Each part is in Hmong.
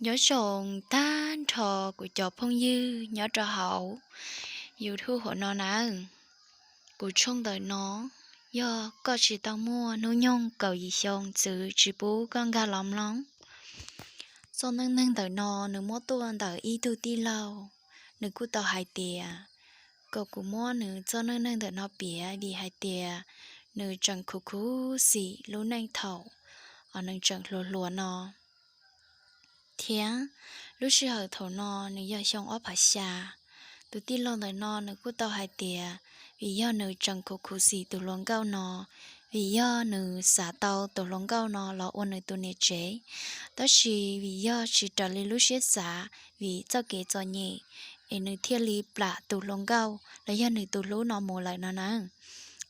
Nyob zoo tag nrho kuv cov phooj ywg nyob rau hauv YouTube hauv no nawb. Kuv tshooj ntawm no yog koj tsis tau muaj hnub nyoog kaum yim xyoo txwv tsis pub koj nkag los mloog. Txoj neej neeg ntawm no nws muab tuaj ntawm ib tug tij laug, nws kuj tau hais tias kom kuv muab nws txoj neej neeg ntawm no piav vim hais tias nws tseem khuv khuv xim lub neej thaum nws tseem hluas hluas no thiab. Lub sij hawm thaum no nws yog xyoo ob phav xya. Tus tij laug ntawm no nws kuj tau hais tias vim yog nws tseem khuv khuv xim tus hluas nkauj no, vim yog nws xav tau tus hluas nkauj no los ua nws tus niam tsev, tab sis vim yog tsis raws li lub siab xav vim txoj kev txom nyem, es nws thiaj li plam tus hluas nkauj los yog nws tus hlub no mus lawm no nawb.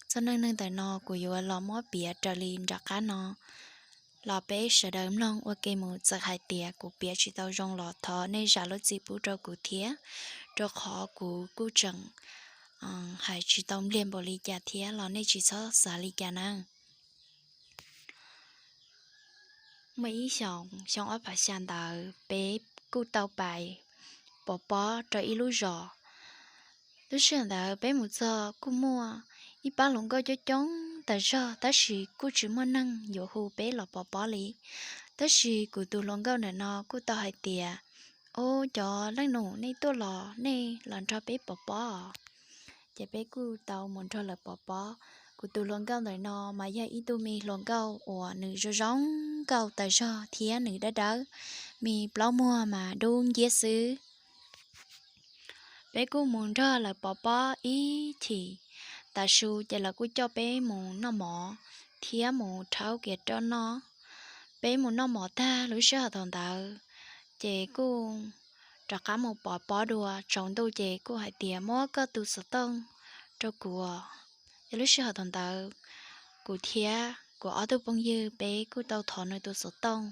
Txoj neej neeg ntawm no kuv yuav los muab piav raws li nram qab no los peb sawv daws mloog ua ke mus, txawm hais tias kuv piav tsis tau zoo los thov nej zam lub txim pub rau kuv thiab, rau qhov kuv kuj tseem hais tsis tau npliag npaum li cas thiab los nej tsis txhob xav li cas nawb. Muaj ib xyoos, xyoo ob phav xya ntawd peb kuj tau pais pov pob rau ib lub zos. Lub sij hawm ntawd peb mus txog kuj muaj ib pab hluas nkauj coob coob tas zog, tab sis kuj tsis muaj neeg yuav hu peb los pov pob li. Tab sis kuv tus hluas nkauj ntawm no kuj tau hais tias, Ub, cov leej nus, nej tuaj los nej los nrog peb pov pob. Ces peb kuj tau mus nrog lawv pov pob. Kuv tus hluas nkauj ntawm no mas yog ib tug me hluas nkauj uas nws zoo zoo nkauj tas zog thiab nws dawb dawb, me plaub muag mas dub nciab xwb. Peb kuj mus nrog lawv pov pob ib chim, tav su ces lawv kuj coj peb mus noj mov thiab mus rhaub kiav roj noj. Peb mus noj mov tag lub sij hawm thaum ntawd, ces kuj rov qab mus pov pob dua, tsaus ntuj ces kuj hais tias, Muab koj tus xov tooj rau kuv. Ces lub sij hawm thaum ntawd kuv thiab kuv ob tug phooj ywg peb kuj tau thov nws tus xov tooj.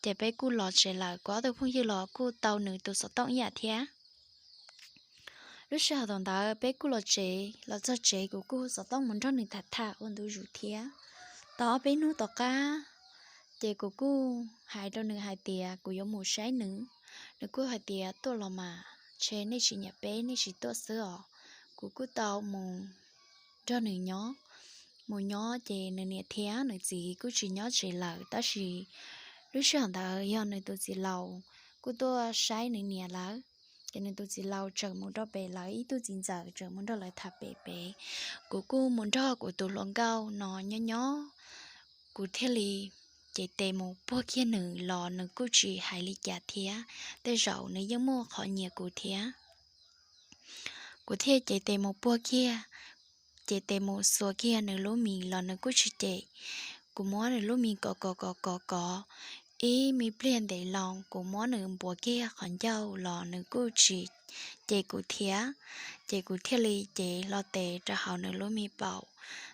Ces peb kuj los tsev lawm, kuv ob tug phooj ywg los kuj tau nws tus xov tooj ib yam thiab. Lub sij hawm thaum ntawd peb kuj los tsev, los txog tsev kuv kuj xov tooj mus nrog nws tham tham ua ntu zus thiab. Tau ob peb hnub tom qab, ces kuv kuj hais rau nws hais tias kuv yuav mus saib nws. Nws kuj hais tias, Tuaj los mas, ntshe nej tsis nyiam peb nej tsis tuaj xwb os. Kuv kuj tau mus nrog nws nyob. Mus nyob ces nws niam thiab nws txiv kuj tsis nyob tsev lawm, tab sis lub sij hawm ntawd yog nws tus txiv laus kuj tuaj saib nws niam lawm. Ces nws tus txiv laus tseem mus rau pem lawv ib tug txiv ntxawm, tseem mus nrog lawv tham pem pem. Kuv kuj mus nrog kuv tus hluas nkauj no nyob nyob, kuv thiaj li cev tes mus puag kiag nws los nws kuj tsis hais li cas thiab, tej zaum nws yeej muaj qhov nyiam kuv thiab. Kuv thiaj cev tes mus puag kiag, cev tes mus xuas kiag nws lub mis los nws kuj tsis cem. Kuv muab nws lub mis kov kov kov kov kov ib me pliag ntev loo, kuv muab nws npuav kiag qhov ncauj los nws kuj tsis cem kuv thiab. Ces kuv thiaj li cev hlo tes rau hauv nws lub me paum,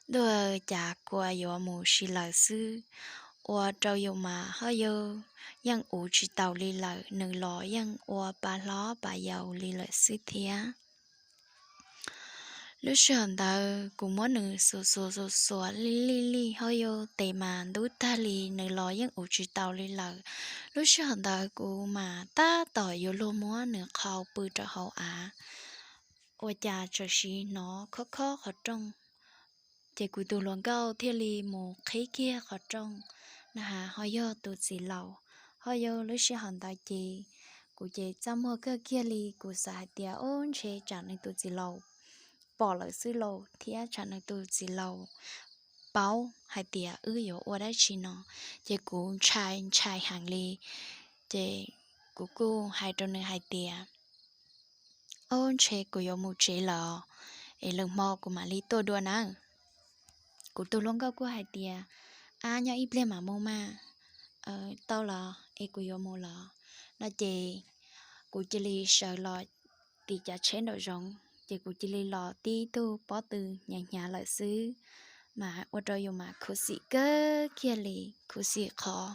ntuj, cas kua yuav mus si lawm xwb. Ua rau yus mas hauj yug yeej uv tsis taus li lawm, nws los yeej ua pa hlob pa yau li lawm xwb thiab. Lub sij hawm ntawd kuv muab nws xuas xuas xuas xuas li li li hauj yug, tes mas ntub tag li, nws los yeej uv tsis taus li lawm. Lub sij hawm ntawd kuv mas tab tom yuav luag muab nws qhau pw rau hauv av, ua cas txawm sim hnov khob khob qhov rooj. Ces kuv tus hluas nkauj thiaj li mus qhib kiag qhov rooj, na has ho yog tus txiv laus. Ho yog lub sij hawm ntawd ces kuv ces txaj muag kawg kiag li, kuv xav hais tias, Ub, ntshe tsam nws tus txiv laus pom lawm xwb lauj, thiab tsam nws tus txiv laus paub hais tias wb yuav ua dab tsi no. Ces kuv ntshai ntshai heev li. Ces kuv kuj hais rau nws hais tias, Ub, ntshe kuv yuav mus tsev lawm, es lwm hmo kuv mam li tuaj dua nawb. Kuv tus hluas nkauj kuj hais tias, Ab, nyob ib pliag mam mus mas. Tau los es kuv yuav mus los, no ces kuv cia li sawv los tim cav tsheb nraum zoov, ces kuv cia li los tib tug pob tw hnyav hnyav lawm xwb, mas ua rau yus mas khuv xim kawg kiag li, khuv xim qhov,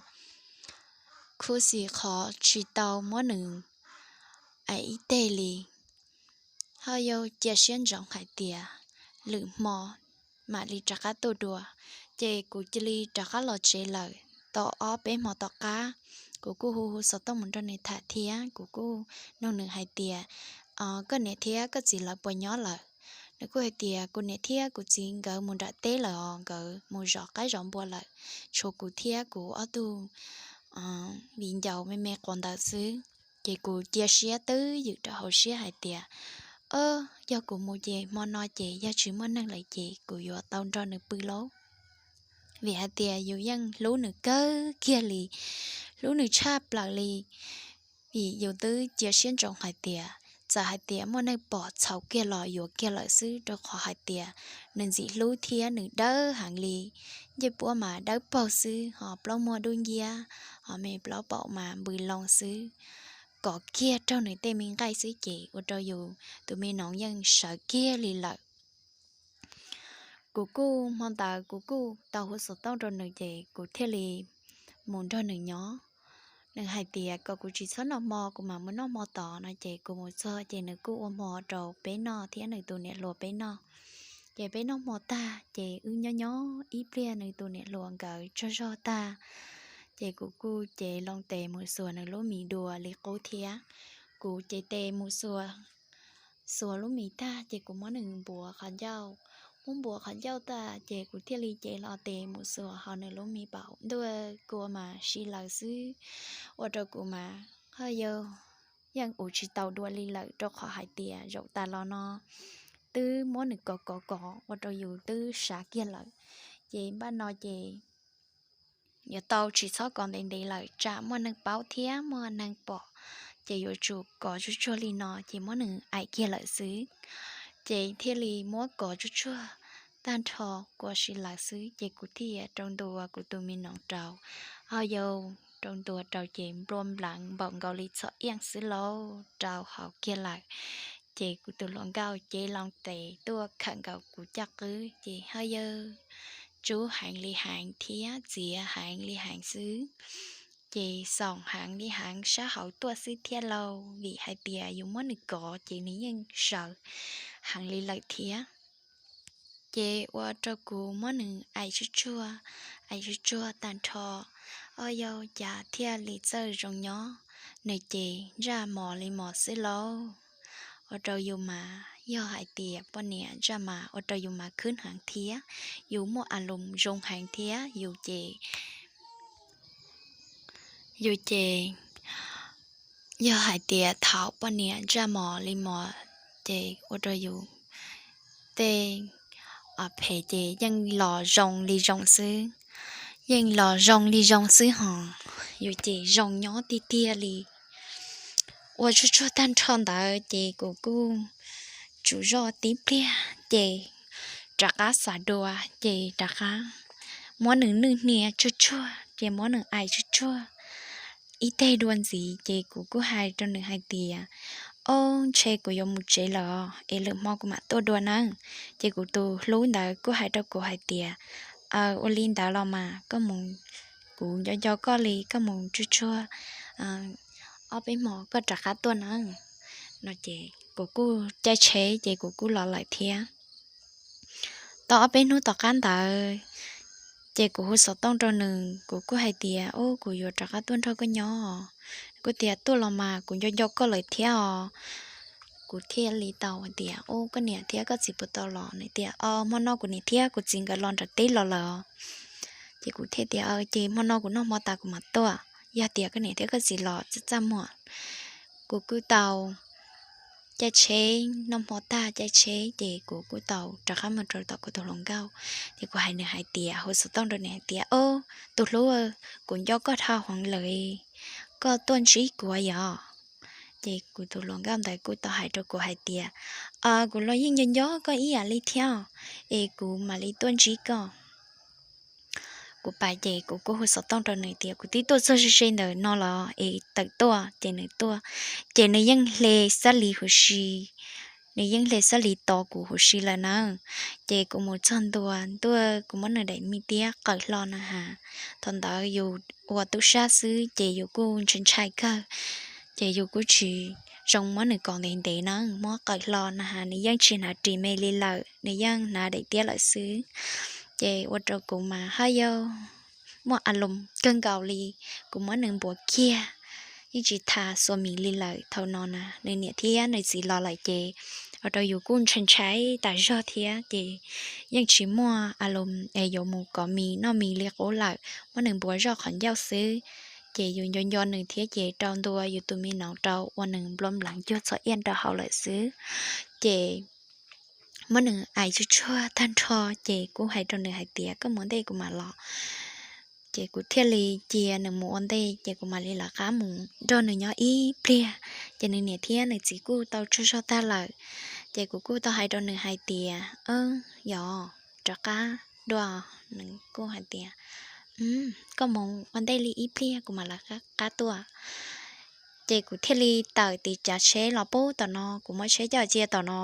khuv xim qhov tsis tau muab nws ib teg li. Ho yog cia siab ntsoov hais tias lwm hmo mam li rov qab tuaj dua, ces kuv cia li rov qab los tsev lawm. Tau ob peb hmo tom qab, Kuv kuj hu hu xov tooj mus nrog nws tham thiab kuv kuj nug nws hais tias, koj niam thiab koj txiv lawv puas nyob lawm? Nws kuj hais tias kuv niam thiab kuv txiv nkawd mus nram teb lawm os, nkawd mus zov qaib zov npua lawm, tshuav kuv thiab kuv ob tug viv ncaus me me quas ntawd xwb. Ces kuv cia siab twb ywm rau hauv siab hais tias, o, yog kuv mus ces hmo no ces yog tsis muaj neeg lawm ces kuv yuav tau nrog nws pw lauj. Vim hais tias yus yeej hlub nws kawg kiag li, hlub nws tshaj plaws li. Vim yus twb cia siab ntsoov hais tias txawm hais tias muaj neeg pom txhaum kiag los yuav kiag lawm xwb, rau qhov hais tias nws ntxim hlub thiab nws dawb heev li. Ncej puab mas dawb paug xwb, ho plaub muag dub nciab, ho me plaub paum mas npws loo xwb, kov kiag raug nws tej me nqaij xwb ces ua rau yus tus me noov yeej sawv kiag li lawm. Kuv kuj hmo ntawd kuv kuj tau hu xov tooj rau nws ces kuv thiaj li mus nrog nws nyob. Nws hais tias kom kuv tsis txhob noj hmo, kuv mam mus noj hmo tod no ces kuv mus txog ces nws kuj ua hmo rau peb noj thiab nws tus niam hluas peb noj. Ces peb noj hmo tag ces wb nyob nyob ib pliag nws tus niam hluas nkawd tsaug zog tag, ces kuv kuj cev loo tes mus xuas nws lub mis dua li qub thiab. Kuv cev tes mus xuas xuas lub mis tag ces kuv muab nws npuav qhov ncauj. Muab npuav qhov ncauj tag ces kuv thiaj li cev los tes mus xuas hauv nws lub mis paum, ntuj, kua mas si lawm xwb. Ua rau kuv mas ho yog yeej ua tsis tau dua li lawm, rau qhov hais tias zaum tas los no twb muab nws kov kov kov ua rau yus twb sav kiag lawm. Ces npaj no ces yuav tau tsis txhob kov ntev ntev lawm, tsam muaj neeg paub thiab muaj neeg pom, ces yuav tsum kov tsuag tsuag li no ces muab nws aim kiag lawm xwb. Ces thiaj li muab kov tsuag tsuag tag nrho, kua si lawm xwb ces kuv thiaj rau ntua kuv tus me noov rau. Ho yog rau ntua rau ces nplua nplev npaum nkaus li txhom iab xwb lauj, rau hauv kiag lawm. Ces kuv tus hluas nkauj cev loo tes tuaj khawm nkaus kuv caj qwb ces ho yog tsub heev li heev thiab txiav heev li heev xwb. Ces xoom heev li heev sab hauv tuaj xwb thiab lauj, vim hais tias yus muab nws kov ces nws yeej sawv heev li lawm thiab. Ces ua rau kuv muab nws aim tsuag tsuag, aim tsuag tsuag tag nrho, o yau cas thiaj li txawj zoo nyob, nws ces ntsaj mos li mos xwb lauj. Ua rau yus mas yog hais tias poj niam ntsaj mas ua rau yus mas khwb heev thiab, yus muaj a lus zoo heev thiab, yus ces yus ces yog hais tias thaum poj niam ntsaj mos li mos ces ua rau yus tej phem ces yeej los zoo li zoo xwb, yeej los zoo li zoo xwb hos, yus ces zoo nyob tiag tiag li. Ua tsuag tsuag tag nrho ntawd ces kuv kuj tsum zoj tib pliag ces rov qab xav dua ces rov qab muab nws nwj hnia tsuag tsuag ces muab nws aim tsuag tsuag ib teg dua ntxiv ces kuv kuj hais rau nws hais tias, o, ntshe kuv yuav mus tsev lawm es lwm hmo kuv mam tuaj dua nawb. Ces kuv tus hlub ntawd kuj hais rau kuv hais tias, ua li ntawd los mas koj mus, kuv nco nco koj li, koj mus tsuag tsuag ob peb hmo koj rov qab tuaj nawb no ces kuv kuj caij tsheb ces kuv kuj los lawm thiab. Tau ob peb hnub tom qab ntawd ces kuv hu xov tooj rau nws, kuv kuj hais tias, o, kuv yuav rov qab tuaj nrog koj nyob. Kuj tias, tuaj los mas kuv nco nco koj lawm thiab os. Kuv thiaj li tau tias, o, koj niam thiab koj txiv puas tau los? Nws tias, o, hmo no kuv niam thiab kuv txiv nkawd los nram teb los lawm. Ces kuv thiaj tias, ces hmo no kuv noj hmo tas kuv mam tuaj, yog tias koj niam thiab koj txiv los txaj txaj muag. Kuv kuj tau caij tsheb, noj hmo tag caij tsheb ces kuv kuj tau rov qab mus rau tom kuv tus hluas nkauj. Ces kuv hais nws hais tias, hu xov tooj rau nws hais tias, o, tus hlub, kuv nco koj dhau heev lawm, koj tuaj ntsib kuv yom? Ces kuv tus hluas nkauj ntawd kuj tau hais rau kuv hais tias, kuv los yeej nco nco koj ib yam li thiab, es kuv mam li tuaj ntsib koj. Kuv pais ces kuv kuj hu xov tooj rau nws tias, kuv twb tuaj txog ze ze ntawm no los es tawm tuaj. Ces nws tuaj, ces nws yeej hle xab li huv si, nws yeej hle xab li tos kuv huv si lawm na. Ces kuv mus txog ntua ntuj, kuv muab nws daim me tiab qawm hlo na has. Thaum ntawd yus ua tub sab xwb ces yus kuj ntshai ntshai kawg, ces yus kuj tsis zoo muab nws kov ntev ntev na, muab qawm hlo na has nws yeej tsis hnav ris me li lawm, nws yeej hnav daim tiab lawm xwb. Ces ua rau kuv mas haj yau muaj a loos kawg nkaus li. Kuv muab nws npuav kiag, yeej tsis tham xuas mis li lawm. Thaum no na nws niam thiab nws txiv los lawm ces ua rau yus kuj ntshai ntshai tas zog thiab ces yeej tsis muaj a loos es yuav mus kov mis noj mis li qub lawm, muab nws npuav zoj qhov ncauj xwb. Ces yus nco nco nws thiab ces rau ntua yus tus me noov rau ua nws nplooj npleev cuag txhob iaj rau hauv lawm xwb. Ces muab nws ais tsuj tsuag tag nrho ces kuj hais rau nws hais tias koj mus ua ntej kuv mam los. Ces kuv thiaj li cia nws mus ua ntej ces kuv mam li lawv qab mus nrog nws nyob ib pliag. Ces nws niam thiab nws txiv kuj tau tsaug zog tag lawm, ces kuv kuj tau hais rau nws hais tias, yog rov qab dua. Nws kuj hais tias, koj mus ua ntej li ib pliag kuv mam lawv qab tuaj. Ces kuv thiaj li tawm tim cav tsheb los pub tom no, kuv muab tsheb coj cia tom no,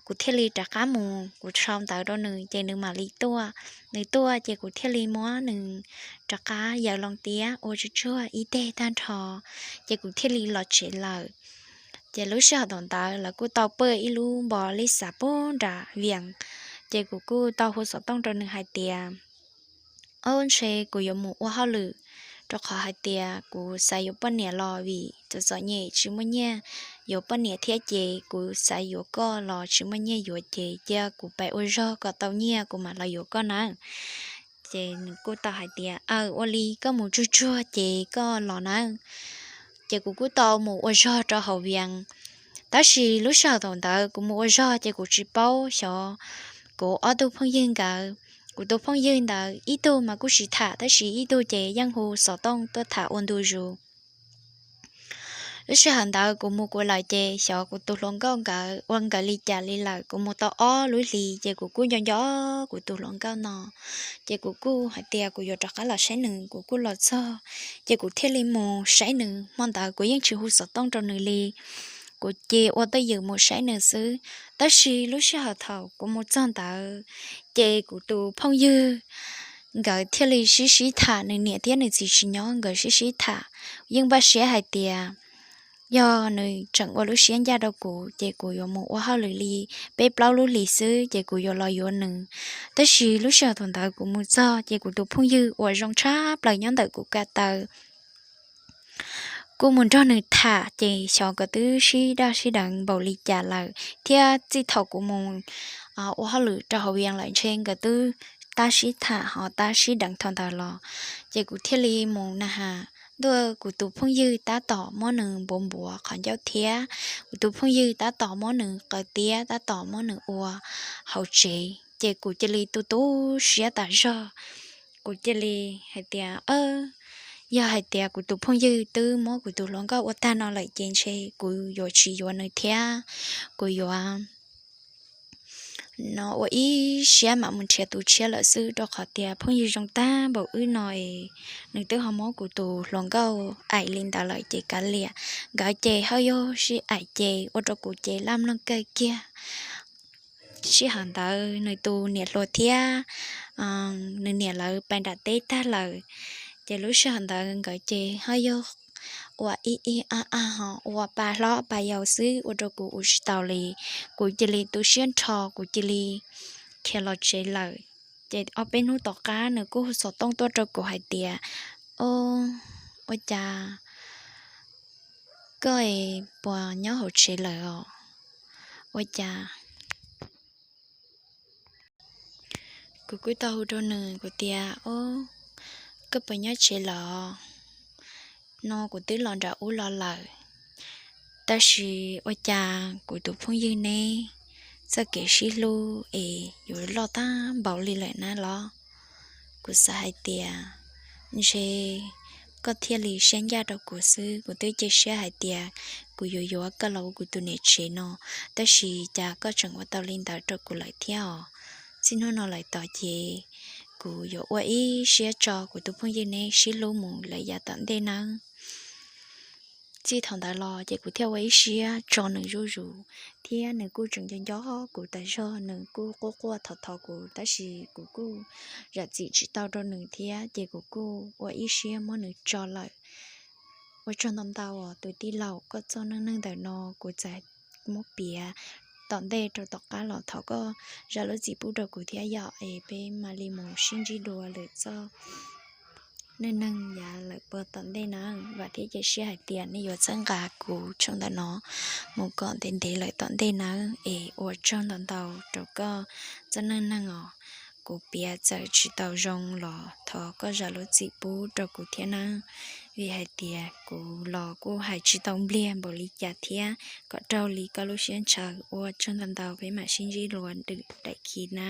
kuv thiaj li rov qab mus kuv sau ntawv rau nws ces nws mam li tuaj. Nws tuaj ces kuv thiaj li muab nws rov qab yaws loo tiab ua tsuj tsuag ib teg tag nrho, ces kuv thiaj li los tsev lawm. Ces lub sij hawm thaum ntawd lawv kuj tau pw ib lub npo li xav pub nram vias, ces kuv kuj tau hu xov tooj rau nws hais tias, ob ntshe kuv yuav mus ua hauj lwm, rau qhov hais tias kuv xav yuav poj niam los vim txom txom nyem tsis muaj nyiaj yuav poj niam thiab ces kuv xav yuav koj los tsis muaj nyiaj yuav ces cia kuv pais ua zog kom tau nyiaj kuv mam los yuav koj nawb. Ces nws kuj tau hais tias, aw, ua li koj mus tsuj tsuag ces koj los nawb. Ces kuv kuj tau mus ua zog rau hauv vias. Tab sis lub sij hawm thaum ntawd kuv mus ua zog ces kuv tsis paub xyov kuv ob tug phooj ywg nkawd. Kuv tus phooj ywg ntawd ib tug mas kuj tsis tham tab sis ib tug ces yeej hu xov tooj tuaj tham ua ntu zus. Lub sij hawm ntawd kuv mus kuv lawm ces xyov kuv tus hluas nkauj nkawd ua nkawd li cas li lawm. Kuv mus tau ob lub hlis ces kuv kuj nco nco kuv tus hluas nkauj no, ces kuv kuj hais tias kuv yuav rov qab los saib nws. Kuv kuj los txog ces kuv thiaj li mus saib nws. Hmo ntawd kuv yeej tsis hu xov tooj rau nws li, kuv cia ua twj ywm mus saib nws xwb. Tab sis lub sij hawm thaum kuv mus txog ntawd ces kuv tus phooj ywg nkawd thiaj li sib sib tham, nws niam thiab nws txiv tsis nyob nkawd sib sib tham. Yeej npaj siab hais tias yog nws tseem ua lub siab ncaj rau kuv ces kuv yuav mus ua hauj lwm li peb plaub lub hlis xwb ces kuv yuav los yuav nws. Tab sis lub sij hawm thaum ntawd kuv mus txog ces kuv tus phooj ywg uas zoo tshaj plaws nyob ntawm kuv ko taw kuj mus nrog nws tham ces xyov nkawd twb sib daj sib deev npaum li cas lawm thiab txij thaum kuv mus ua hauj lwm rau hauv vias lawm ntshe nkawd twb tab sib tham ho tab sib deev thaum ntawd los. Ces kuv thiaj li mus na has ntuaj kuv tus phooj ywg tab tom muab nws npuav npuav qhov ncauj thiab kuv tus phooj ywg tab tom muab nws qaws tiab tab tom muab nws ua hauv tsev ces kuv cia li tu tu siab tas zog. Kuv cia li hais tias, yog hais tias kuv tus phooj ywg twb muab kuv tus hluas nkauj ua tag no lawm ces ntshe kuv yuav tsis yuav nws thiab, kuv yuav no ua ib siab mam mus nrhiav tus tshiab lawm xwb rau qhov tias phooj ywg zoo tag npaum wb no es nws twb ho muab kuv tus hluas nkauj aim li ntawd lawm ces kav liam. Nkawd ces haj yog sib aim ces ua rau kuv ces laj mloog kawg kiag. Sij hawm ntawd nws tus niam hluas thiab nws niam lawv pais nram teb tag lawm, ces lub sij hawm ntawd nkawd ces haj yog ua ib ib a a ho ua pa hlob pa yau xwb ua rau kuv ua tsis taus li. Kuv cia li tu siab nrho kuv cia li khiav los tsev lawm. Ces ob peb hnub tom qab nws kuj hu xov tooj tuaj rau kuv hais tias, o, ua cas koj es puas nyob hauv tsev lawm os? Ua cas Kuv kuj tau hu rau nws kuv tias, o, koj puas nyob tsev los? No kuv twb los nram ub los lawm, tab sis ua cas kuv tus phooj ywg neb txoj kev sib hlub es yuav loj tag npaum li lawm na los? Kuv xav hais tias ntshe koj thiaj li siab ncaj rau kuv xwb. Kuv twb cia siab hais tias kuv yuav yuav koj los ua kuv tus niam tsev no, tab sis cas koj tseem ua tau li ntawd rau kuv lawm thiab os. Txij hnub no lawm tod ces kuv yuav ua ib siab tso kuv tus phooj ywg neb sib hlub mus lawm yav tom ntej nawb. Txij thaum ntawd los ces kuv thiaj ua ib siab tso nws zuj zus, thiab nws kuj tseem nco nco kuv tas zog. Nws kuj quaj quaj thov thov kuv, tab sis kuv kuj zam txim tsis tau rau nws thiab, ces kuv kuj ua ib siab muab nws tso lawm. Ua tsaug ntau ntau os tus tij laug, koj txoj neej neeg ntawm no kuv txais muab piav tom ntej rau tom qab los thov koj zam lub txim pub rau kuv thiab yom, es peb mam li mus sib ntsib dua lwm txoj neej neeg yav lawm puag tom ntej nawb. Vam thiab cia siab hais tias nej yuav txhawb nqa kuv tshooj ntawm no mus kom ntev ntev lawm tom ntej nawb. Es ua tsaug ntau ntau rau koj txoj neej neeg os. Kuv piav txawm tsis tau zoo los thov koj zam lub txim pub rau kuv thiab nawb, vim hais tias kuv los kuj hais tsis tau npliag npaum li cas thiab. Kom raug li koj lub siab ntshaw, ua tsaug ntau ntau, peb mam sib ntsib dua lwm daim khi na.